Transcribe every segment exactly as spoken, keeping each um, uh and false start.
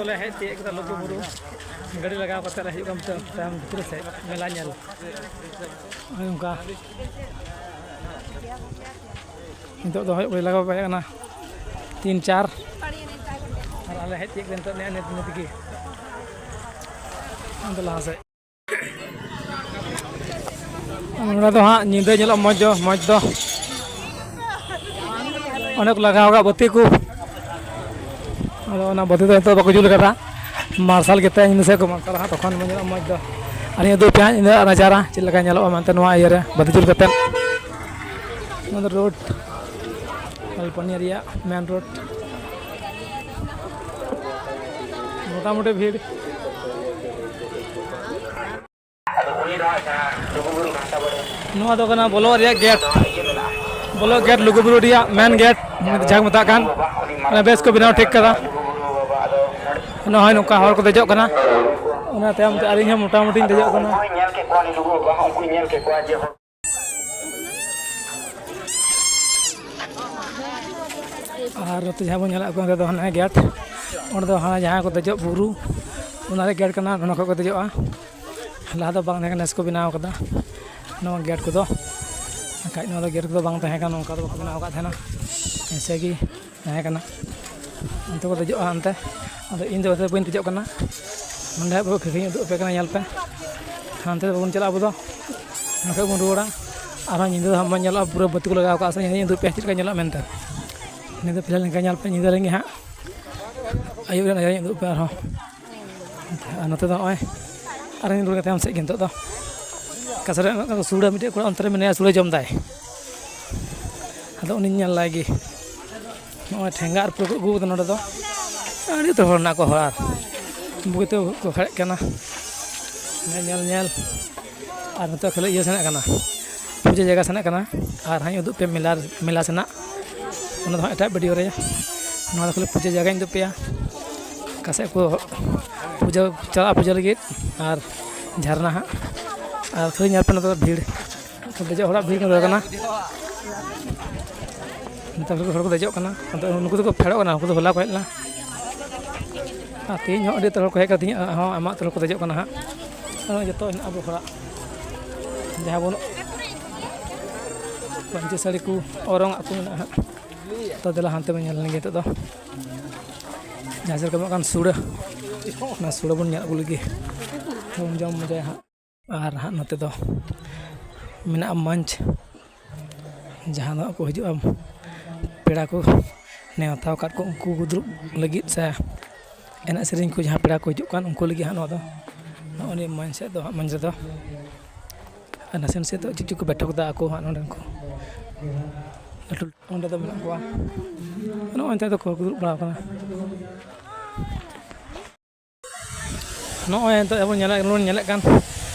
ᱞᱮ ᱦᱮᱡ ᱛᱤᱭᱳᱜ ᱠᱮᱫᱟ ᱞᱩᱜᱩᱵᱩᱨᱩ᱾ ᱜᱟᱹᱰᱤ ᱞᱟᱜᱟᱣ ᱠᱟᱛᱮ ᱞᱮ ᱦᱤᱡᱩᱜ ᱠᱟᱱ ᱛᱟᱭᱚᱢ ᱵᱷᱤᱛᱨᱤ ᱥᱮᱫ ᱢᱮᱞᱟ ᱧᱮᱞ᱾ ᱱᱚᱜᱼᱚᱭ ᱱᱚᱝᱠᱟ ᱱᱤᱛᱚᱜ ᱫᱚ ᱦᱩᱭᱩᱜ ᱞᱟᱜᱟᱣ ᱵᱟᱲᱟᱭ ᱠᱟᱱᱟ ᱛᱤᱱ ᱪᱟᱨ, ᱟᱨ ᱟᱞᱮ ᱦᱮᱡ ᱛᱤᱭᱳᱜ ᱠᱮᱫᱟ ᱱᱤᱛᱚᱜ ᱱᱤᱛ ᱱᱤᱛ ᱜᱮ᱾ ᱟᱫᱚ ᱞᱟᱦᱟ ᱥᱮᱫ ᱱᱚᱰᱮ ᱫᱚ ᱦᱟᱸᱜ ᱧᱤᱫᱟᱹ ᱧᱮᱞᱚᱜ ᱢᱚᱡᱽ ᱫᱚ, ᱢᱚᱡᱽ ᱫᱚ ᱚᱸᱰᱮ ᱠᱚ ᱞᱟᱜᱟᱣ ᱟᱠᱟᱫ ᱵᱟᱹᱛᱤ ᱠᱚ᱾ ᱟᱫᱚ ᱚᱱᱟ ᱵᱟᱹᱛᱤ ᱫᱚ ᱱᱤᱛᱚᱜ ᱵᱟᱠᱚ ᱡᱩᱞ ᱠᱟᱫᱟ, ᱢᱟᱨᱥᱟᱞ ᱜᱮᱛᱮ ᱧᱤᱫᱟᱹ ᱥᱮᱫ ᱠᱚ ᱢᱟᱨᱥᱟᱞᱟ ᱦᱟᱸᱜ, ᱛᱚᱠᱷᱚᱱ ᱧᱮᱞᱚᱜ ᱢᱚᱡᱽ ᱫᱚ᱾ ᱟᱨ ᱱᱤᱭᱟᱹ ᱫᱚ ᱯᱮ ᱦᱟᱸᱜ ᱧᱤᱫᱟᱹ ᱱᱟᱡᱟᱨᱟ ᱪᱮᱫ ᱞᱮᱠᱟ ᱧᱮᱞᱚᱜᱼᱟ ᱢᱮᱱᱛᱮ ᱱᱚᱣᱟ ᱤᱭᱟᱹ ᱨᱮ ᱵᱟᱹᱛᱤ ᱡᱩᱞ ᱠᱟᱛᱮᱫ᱾ ᱱᱚᱣᱟ ᱫᱚ ᱨᱳᱰ ᱠᱟᱞᱯᱟᱱᱤᱭᱟ ᱨᱮᱭᱟᱜ ᱢᱮᱱ ᱨᱳᱰ᱾ ᱢᱚᱴᱟᱢᱩᱴᱤ ᱵᱷᱤᱲ᱾ ᱱᱚᱣᱟ ᱫᱚ ᱠᱟᱱᱟ ᱵᱚᱞᱚᱜ ᱨᱮᱭᱟᱜ ᱜᱮᱴ, ᱵᱚᱞᱚᱜ ᱜᱮᱴ, ᱞᱩᱜᱩᱵᱩᱨᱩ ᱨᱮᱭᱟᱜ ᱢᱮᱱ ᱜᱮᱴ ᱡᱟᱦᱟᱸ ᱠᱚ ᱢᱮᱛᱟᱜ ᱠᱟᱱ, ᱚᱱᱟ ᱵᱮᱥ ᱠᱚ ᱵᱮᱱᱟᱣ ᱴᱷᱤᱠ ᱠᱟᱫᱟ᱾ ᱱᱚᱜᱼᱚᱭ ᱱᱚᱝᱠᱟ ᱦᱚᱲ ᱠᱚ ᱫᱮᱡᱚᱜ ᱠᱟᱱᱟ, ᱚᱱᱟ ᱛᱟᱭᱚᱢ ᱛᱮ ᱟᱹᱞᱤᱧ ᱦᱚᱸ ᱢᱚᱴᱟᱢᱩᱴᱤᱧ ᱫᱮᱡᱚᱜ ᱠᱟᱱᱟ᱾ ᱟᱨ ᱱᱚᱛᱮ ᱡᱟᱦᱟᱸ ᱵᱚᱱ ᱧᱮᱞᱮᱫ ᱠᱚ, ᱚᱸᱰᱮ ᱫᱚ ᱦᱟᱱᱮ ᱜᱮᱴ, ᱚᱸᱰᱮ ᱫᱚ ᱦᱟᱱᱟ ᱡᱟᱦᱟᱸ ᱠᱚ ᱫᱮᱡᱚᱜ ᱵᱩᱨᱩ, ᱚᱱᱟ ᱨᱮ ᱜᱮᱴ ᱠᱟᱱᱟ, ᱚᱱᱟ ᱠᱷᱚᱡ ᱠᱚ ᱫᱮᱡᱚᱜᱼᱟ᱾ ᱞᱟᱦᱟ ᱫᱚ ᱵᱟᱝ ᱛᱟᱦᱮᱸ ᱠᱟᱱᱟ, ᱱᱮᱥ ᱠᱚ ᱵᱮᱱᱟᱣ ᱠᱟᱫᱟ ᱱᱚᱣᱟ ᱜᱮᱴ ᱠᱚᱫᱚ᱾ ᱵᱟᱠᱷᱟᱡ ᱱᱚᱣᱟ ᱫᱚ ᱜᱮᱴ ᱠᱚᱫᱚ ᱵᱟᱝ ᱛᱟᱦᱮᱸ ᱠᱟᱱᱟ, ᱚᱱᱠᱟ ᱫᱚ ᱵᱟᱠᱚ ᱵᱮᱱᱟᱣ ᱟᱠᱟᱫ ᱛᱟᱦᱮᱱᱟ᱾ ᱮᱭᱥᱮ ᱜᱮ ᱛᱟᱦᱮᱸ ᱠᱟᱱᱟ᱾ ᱚᱱᱛᱮ ᱠᱚ ᱫᱮᱡᱚᱜᱼᱟ ᱦᱟᱱᱛᱮ᱾ ᱟᱫᱚ ᱤᱧ ᱫᱚ ᱚᱱᱛᱮ ᱵᱟᱹᱧ ᱫᱮᱡᱚᱜ ᱠᱟᱱᱟ᱾ ᱱᱚᱸᱰᱮ ᱟᱵᱚ ᱠᱷᱤᱠᱤᱧ ᱩᱫᱩᱜ ᱟᱯᱮ ᱠᱟᱱᱟ, ᱧᱮᱞ ᱯᱮ᱾ ᱦᱟᱱᱛᱮ ᱫᱚ ᱵᱟᱵᱚᱱ ᱪᱟᱞᱟᱜᱼᱟ ᱟᱵᱚ ᱫᱚ᱾ ᱱᱚᱝᱠᱟ ᱜᱮᱵᱚᱱ ᱨᱩᱣᱟᱹᱲᱟ᱾ ᱟᱨᱦᱚᱸ ᱧᱤᱫᱟᱹ ᱫᱚ ᱦᱟᱸᱜ ᱵᱚᱱ ᱧᱮᱞᱚᱜᱼᱟ, ᱯᱩᱨᱟᱹ ᱵᱟᱹᱛᱤ ᱠᱚ ᱞᱟᱜᱟᱣ ᱠᱟᱜᱼᱟ ᱥᱮ, ᱧᱤᱫᱟᱹ ᱩᱫᱩᱜ ᱯᱮ ᱪᱮᱫ ᱞᱮᱠᱟ ᱧᱮᱞᱚᱜᱼᱟ ᱢᱮᱱᱛᱮ᱾ ᱱᱤᱭᱟᱹ ᱫᱚ ᱯᱷᱤᱞᱦᱟᱞ ᱱᱤᱝᱠᱟ ᱧᱮᱞ ᱯᱮ, ᱧᱤᱫᱟᱹ ᱨᱮᱜᱮ ᱦᱟᱸᱜ ᱟᱹᱭᱩᱵ ᱨᱮ ᱱᱚᱡᱚᱨ ᱩᱫᱩᱜ ᱯᱮ ᱟᱨᱦᱚᱸ᱾ ᱟᱨ ᱱᱚᱛᱮ ᱫᱚ ᱱᱚᱜᱼᱚᱭ ᱟᱨᱦᱚᱸ ᱨᱩᱣᱟᱹᱲ ᱠᱟᱛᱮ ᱥᱮᱫ ᱜᱮ ᱱᱤᱛᱚᱜ ᱫᱚ ᱚᱠᱟ ᱥᱮᱫ ᱨᱮ ᱥᱩᱲᱟᱹ ᱢᱤᱫᱴᱮᱡ ᱠᱚᱲᱟ ᱚᱱᱛᱮ ᱨᱮ ᱢᱮᱱᱟᱭᱟ, ᱥᱩᱲᱟᱹ ᱡᱚᱢ ᱫᱟᱭ᱾ ᱟᱫᱚ ᱩᱱᱤᱧ ᱧᱮᱞ ᱞᱟᱭ ᱜᱮ᱾ ᱱᱚᱜᱼᱚᱭ ᱴᱷᱮᱸᱜᱟ ᱟᱨ ᱯᱩᱨᱟᱹ ᱠᱚ ᱟᱹᱜᱩ ᱠᱟᱫᱟ ᱱᱚᱰᱮ ᱫᱚ᱾ ᱟᱹᱰᱤ ᱩᱛᱟᱹᱨ ᱦᱚᱲ ᱢᱮᱱᱟᱜ ᱠᱚᱣᱟ, ᱦᱚᱲ ᱟᱨ ᱵᱩᱜᱤ ᱛᱮ ᱠᱚ ᱠᱷᱟᱲᱮᱜ ᱠᱟᱱᱟ᱾ ᱧᱮᱞ, ᱧᱮᱞ, ᱧᱮᱞ᱾ ᱟᱨ ᱱᱤᱛᱚᱜ ᱠᱷᱟᱹᱞᱤ ᱤᱭᱟᱹ ᱥᱮᱱᱟᱜ ᱠᱟᱱᱟ, ᱯᱩᱡᱟᱹ ᱡᱟᱭᱜᱟ ᱥᱮᱱᱟᱜ ᱠᱟᱱᱟ᱾ ᱟᱨ ᱦᱟᱸᱜ ᱩᱫᱩᱜ ᱯᱮ ᱢᱮᱞᱟ, ᱢᱮᱞᱟ ᱥᱮᱱᱟᱜ᱾ ᱚᱱᱟ ᱫᱚ ᱦᱟᱸᱜ ᱮᱴᱟᱜ ᱵᱷᱤᱰᱤᱭᱳ ᱨᱮ᱾ ᱱᱚᱣᱟ ᱫᱚ ᱠᱷᱟᱹᱞᱤ ᱯᱩᱡᱟᱹ ᱡᱟᱭᱜᱟᱧ ᱩᱫᱩᱜ ᱯᱮᱭᱟ, ᱚᱠᱟ ᱥᱮᱫ ᱠᱚ ᱯᱩᱡᱟᱹ ᱪᱟᱞᱟᱜᱼᱟ, ᱯᱩᱡᱟᱹ ᱞᱟᱹᱜᱤᱫ᱾ ᱟᱨ ᱡᱷᱟᱨᱱᱟ ᱦᱟᱸᱜ, ᱟᱨ ᱠᱷᱟᱹᱞᱤ ᱧᱮᱞ ᱯᱮ ᱱᱚᱛᱮ ᱫᱚ ᱵᱷᱤᱲ᱾ ᱫᱮᱡᱚᱜ ᱦᱚᱲᱟᱜ ᱵᱷᱤᱲ ᱠᱟᱱᱟ᱾ ᱱᱮᱛᱟᱨ ᱦᱚᱲ ᱠᱚ ᱫᱮᱡᱚᱜ ᱠᱟᱱᱟ᱾ ᱟᱫᱚ ᱱᱩᱠᱩ ᱫᱚᱠᱚ ᱯᱷᱮᱰᱚᱜ ᱠᱟᱱᱟ, ᱩᱱᱠᱩ ᱫᱚ ᱦᱚᱞᱟ ᱠᱚ ᱦᱮᱡ ᱞᱮᱱᱟ᱾ ᱛᱮᱦᱮᱧ ᱦᱚᱸ ᱟᱹᱰᱤ ᱩᱛᱟᱹᱨ ᱦᱚᱲ ᱠᱚ ᱦᱮᱡ ᱠᱟᱱᱟ, ᱛᱮᱦᱮᱧ ᱦᱚᱸ ᱟᱢᱟᱜ ᱩᱛᱟᱹᱨ ᱦᱚᱲ ᱠᱚ ᱫᱮᱡᱚᱜ ᱠᱟᱱᱟ ᱦᱟᱸᱜ᱾ ᱱᱚᱜᱼᱚᱭ ᱡᱚᱛᱚ ᱦᱮᱱᱟᱜᱼᱟ ᱟᱵᱚ ᱦᱚᱲᱟᱜ, ᱡᱟᱦᱟᱸ ᱵᱚᱱ ᱯᱟᱹᱧᱪᱤ ᱥᱟᱹᱲᱤ ᱠᱚ, ᱚᱨᱚᱝ ᱟᱜ ᱠᱚ ᱢᱮᱱᱟᱜᱼᱟ ᱦᱟᱸᱜ᱾ ᱛᱚ ᱫᱮᱞᱟ ᱦᱟᱱᱛᱮ ᱵᱚᱱ ᱧᱮᱞ ᱞᱮᱱᱜᱮ ᱱᱤᱛᱚᱜ ᱫᱚ, ᱡᱟᱦᱟᱸ ᱥᱮᱫ ᱠᱚ ᱮᱢᱚᱜ ᱠᱟᱱ ᱥᱩᱲᱟᱹ, ᱚᱱᱟ ᱥᱩᱲᱟᱹ ᱵᱚᱱ ᱧᱮᱞ ᱟᱹᱜᱩ ᱞᱮᱜᱮ, ᱵᱚᱱ ᱡᱚᱢ ᱢᱚᱡᱟᱭᱟ ᱦᱟᱸᱜ᱾ ᱟᱨ ᱦᱟᱸᱜ ᱱᱚᱛᱮ ᱫᱚ ᱢᱮᱱᱟᱜᱼᱟ ᱢᱚᱧᱪ, ᱡᱟᱦᱟᱸ ᱫᱚ ᱠᱚ ᱦᱤᱡᱩᱜᱼᱟ ᱯᱮᱲᱟ ᱠᱚ ᱱᱮᱣᱛᱟ ᱟᱠᱟᱫ ᱠᱚ, ᱩᱱᱠᱩ ᱠᱚ ᱫᱩᱲᱩᱵ ᱞᱟᱹᱜᱤᱫ ᱥᱮ ᱮᱱᱮᱡ ᱥᱮᱨᱮᱧ ᱠᱚ ᱡᱟᱦᱟᱸ ᱯᱮᱲᱟ ᱠᱚ ᱦᱤᱡᱩᱜ ᱠᱟᱱ ᱩᱱᱠᱩ ᱞᱟᱹᱜᱤᱫ ᱦᱟᱸᱜ ᱱᱚᱣᱟ ᱫᱚ᱾ ᱱᱚᱜᱼᱚᱭ ᱱᱤᱭᱟᱹ ᱢᱚᱧᱪ ᱥᱮᱫ ᱫᱚ ᱦᱟᱸᱜ, ᱢᱚᱧᱪ ᱨᱮᱫᱚ ᱟᱨ ᱱᱟᱥᱮ ᱱᱟᱥᱮ ᱫᱚ ᱪᱮᱫ ᱪᱚ ᱠᱚ ᱵᱮᱴᱷᱚᱠ ᱫᱟ ᱟᱠᱚ ᱦᱟᱸᱜ ᱱᱚᱰᱮᱱ ᱠᱚ ᱞᱟᱹᱴᱩ, ᱚᱸᱰᱮ ᱫᱚ ᱢᱮᱱᱟᱜ ᱠᱚᱣᱟ᱾ ᱱᱚᱜᱼᱚᱭ ᱱᱤᱛᱚᱜ ᱫᱚ ᱠᱚ ᱫᱩᱲᱩᱵ ᱵᱟᱲᱟ ᱟᱠᱟᱱᱟ᱾ ᱱᱚᱜᱼᱚᱭ ᱱᱤᱛᱚᱜ ᱟᱵᱚ ᱧᱮᱞᱮᱫ, ᱵᱚᱱ ᱧᱮᱞᱮᱫ ᱠᱟᱱ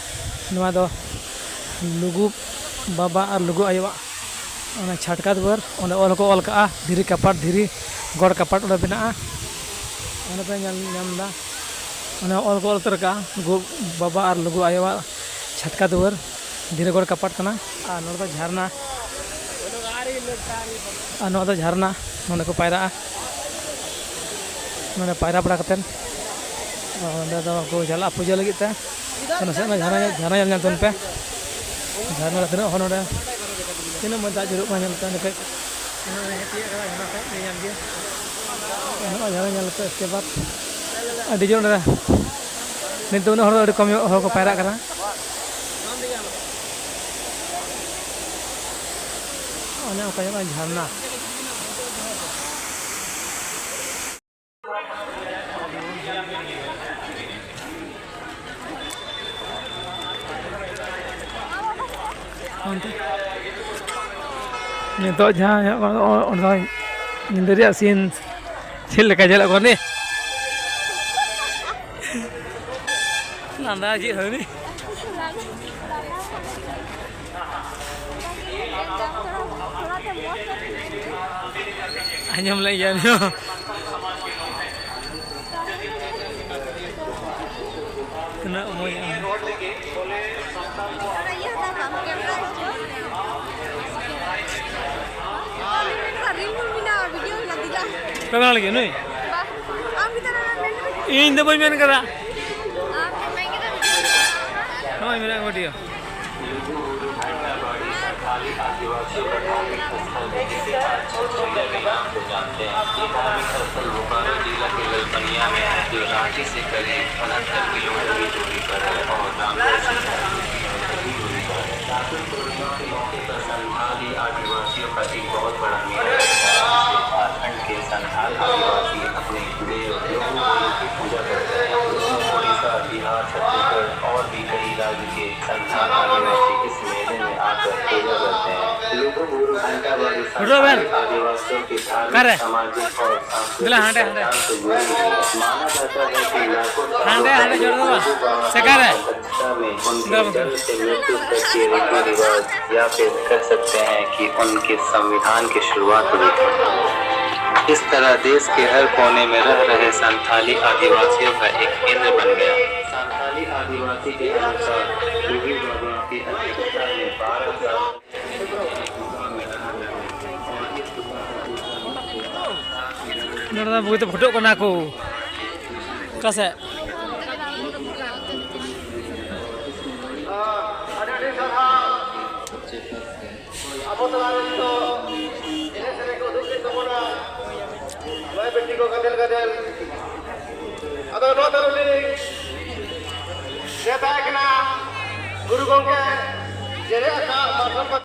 ᱱᱚᱣᱟ ᱫᱚ ᱞᱩᱜᱩ ᱵᱟᱵᱟ ᱟᱨ ᱞᱩᱜᱩ ᱟᱭᱳᱣᱟᱜ ᱚᱱᱟ ᱪᱷᱟᱴᱠᱟ ᱫᱩᱣᱟᱹᱨ, ᱚᱸᱰᱮ ᱚᱞ ᱦᱚᱸᱠᱚ ᱚᱞ ᱠᱟᱜᱼᱟ, ᱫᱷᱤᱨᱤ ᱠᱟᱯᱟᱴ, ᱫᱷᱤᱨᱤ ᱜᱚᱲ ᱠᱟᱯᱟᱴ ᱚᱸᱰᱮ ᱢᱮᱱᱟᱜᱼᱟ᱾ ᱚᱸᱰᱮ ᱯᱮ ᱧᱮᱞ ᱧᱟᱢ ᱮᱫᱟ, ᱚᱱᱮ ᱚᱞ ᱠᱚ ᱚᱞ ᱩᱛᱟᱹᱨ ᱠᱟᱜᱼᱟ, ᱞᱩᱜᱩ ᱵᱟᱵᱟ ᱟᱨ ᱞᱩᱜᱩ ᱟᱭᱳᱣᱟᱜ ᱪᱷᱟᱴᱠᱟ ᱫᱩᱣᱟᱹᱨ, ᱫᱷᱤᱨᱤ ᱜᱚᱲ ᱠᱟᱯᱟᱴ ᱠᱟᱱᱟ᱾ ᱟᱨ ᱱᱚᱰᱮ ᱫᱚ ᱡᱷᱟᱨᱱᱟ, ᱟᱨ ᱱᱚᱣᱟ ᱫᱚ ᱡᱷᱟᱨᱱᱟ, ᱱᱚᱰᱮ ᱠᱚ ᱯᱟᱭᱨᱟᱜᱼᱟ᱾ ᱱᱚᱰᱮ ᱯᱟᱭᱨᱟ ᱵᱟᱲᱟ ᱠᱟᱛᱮᱫ ᱚᱸᱰᱮ ᱫᱚ ᱠᱚ ᱪᱟᱞᱟᱜᱼᱟ ᱯᱩᱡᱟᱹ ᱞᱟᱹᱜᱤᱫ ᱛᱮ᱾ ᱛᱚ ᱱᱟᱥᱮ ᱚᱱᱟ ᱡᱷᱟᱨᱱᱟ, ᱡᱷᱟᱨᱱᱟ ᱧᱮᱞ ᱧᱟᱢ ᱛᱟᱵᱚᱱ ᱯᱮ᱾ ᱡᱷᱟᱨᱱᱟ ᱨᱮ ᱛᱤᱱᱟᱹᱜ ᱦᱚᱲ ᱱᱚᱰᱮ, ᱛᱤᱱᱟᱹᱜ ᱢᱚᱡᱽ ᱫᱟᱜ ᱡᱚᱨᱚᱜ ᱠᱟᱱᱟ ᱧᱮᱞ ᱯᱮ ᱚᱸᱰᱮ ᱠᱷᱚᱡ᱾ ᱱᱚᱜᱼᱚᱭ ᱦᱮᱡ ᱛᱤᱭᱟᱹᱜ ᱠᱟᱱᱟ ᱡᱷᱟᱨᱱᱟ ᱥᱮᱫ ᱧᱮᱞ ᱧᱟᱢ ᱜᱮ᱾ ᱱᱚᱜᱼᱚᱭ ᱡᱷᱟᱨᱱᱟ ᱧᱮᱞ ᱯᱮ, ᱩᱥᱠᱮ ᱵᱟᱫ ᱟᱹᱰᱤ ᱡᱳᱨ ᱱᱚᱰᱮ ᱱᱤᱛ ᱫᱚ ᱩᱱᱟᱹᱜ ᱦᱚᱲ ᱫᱚ ᱟᱹᱰᱤ ᱠᱚᱢ ᱧᱚᱜ ᱦᱚᱲ ᱠᱚ ᱯᱟᱭᱨᱟᱜ ᱠᱟᱱᱟ᱾ ᱚᱱᱮ ᱚᱱᱠᱟ ᱧᱮᱞᱚᱜᱼᱟ ᱡᱷᱟᱨᱱᱟ᱾ ᱚᱱᱛᱮ ᱱᱤᱛᱚᱜ ᱡᱟᱦᱟᱸ ᱧᱮᱞᱚᱜ ᱠᱟᱱᱟ, ᱚᱸᱰᱮ ᱫᱚ ᱧᱤᱫᱟᱹ ᱨᱮᱭᱟᱜ ᱥᱤᱱ ᱪᱮᱫ ᱞᱮᱠᱟ ᱧᱮᱞᱚᱜ ᱠᱟᱱᱟ? ᱞᱟᱸᱫᱟ ᱪᱮᱫ ᱦᱚᱸ ᱟᱹᱣᱨᱤ᱾ ᱟᱸᱡᱚᱢ ᱞᱮᱫ ᱜᱮᱭᱟ ᱩᱱᱤ ᱦᱚᱸ᱾ ᱛᱤᱱᱟᱹᱜ ᱢᱚᱡᱽ᱾ ᱚᱠᱚᱭ ᱵᱮᱱᱟᱣ ᱞᱟᱹᱜᱤᱫ ᱱᱩᱭ? ᱤᱧ ᱫᱚ ᱵᱟᱹᱧ ᱢᱮᱱ ᱠᱟᱫᱟ᱾ ᱱᱚᱜᱼᱚᱭ ᱢᱮᱱᱟᱜ ᱠᱚ ᱴᱷᱤᱠ ᱜᱮᱭᱟ᱾ ᱞᱩᱜᱩᱵᱩᱨᱩ ᱜᱷᱟᱱᱴᱟᱵᱟᱲᱤ ᱥᱟᱱᱛᱷᱟᱞᱤ ᱟᱹᱫᱤᱵᱟᱹᱥᱤ ᱠᱚ ᱫᱷᱟᱨᱢᱤᱠ ᱥᱛᱷᱚᱞ ᱡᱮᱥᱮ ᱟᱡ ᱪᱷᱚᱛᱨᱤᱭᱟ ᱵᱮᱱᱟᱣ को जानते हैं। ये धार्मिक स्थल बोकारो जिला के ललपनिया में है, जो रांची से करीब उनहत्तर किलोमीटर की दूरी पर है और रामगढ़ से की दूरी पर है। कार्तिक पूर्णिमा के मौके पर संथाली आदिवासियों का एक बहुत बड़ा मेला लगता है, जिसे झारखंड के संथाल आदिवासी अपने देव लोगों की पूजा करते हैं। उड़ीसा, बिहार, छत्तीसगढ़ और भी कई राज्य के संथाल आदिवासी इस मेले में आकर पूजा करते हैं। लोगों गुरु घंटाबाड़ी संथाल आदिवासियों की धार्मिक, सामाजिक और सांस्कृतिक पहचान से जुड़ी हुई है। माना जाता है कि लाखों सालों तक लोगों का ᱥᱮᱠᱟᱨᱮ ᱫᱚ ᱵᱟᱝ। ᱫᱚ ᱵᱟᱝ। ᱥᱮᱠᱟᱨᱮ। ᱫᱚ ᱵᱟᱝ। या फिर कह सकते हैं कि उनके संविधान की शुरुआत हुई थी। इस तरह देश के हर कोने में रह रहे संथाली आदिवासियों का एक केंद्र बन गया। संथाली आदिवासी के अनुसार, लुगु बाबा की अध्यक्षता में बारह साल ᱱᱚᱰᱮ ᱫᱚ ᱵᱩᱜᱤᱛᱮ ᱯᱷᱳᱴᱳᱜ ᱠᱟᱱᱟ ᱠᱚ᱾ ᱚᱠᱟ ᱥᱮᱫ? ᱟᱹᱰᱤ ᱟᱹᱰᱤ ᱥᱟᱨᱦᱟᱣ᱾ ᱟᱵᱚ ᱛᱟᱞᱟᱨᱮ ᱱᱤᱛᱚᱜ ᱮᱱᱮᱡ ᱥᱮᱨᱮᱧ ᱠᱚ ᱩᱫᱩᱜ ᱠᱮᱫ ᱛᱟᱵᱚᱱᱟ᱾ ᱢᱟᱹᱭ ᱵᱤᱴᱤ ᱠᱚ ᱜᱟᱫᱮᱞ ᱜᱟᱫᱮᱞ᱾ ᱟᱫᱚ ᱱᱚᱣᱟ ᱫᱚ ᱩᱱᱤ ᱡᱮ ᱛᱟᱦᱮᱸ ᱠᱟᱱᱟ ᱜᱩᱨᱩ ᱜᱚᱢᱠᱮ ᱡᱮᱨᱮᱫ ᱟᱠᱟᱫ ᱢᱟᱨᱥᱟᱞ ᱯᱟᱛᱟ᱾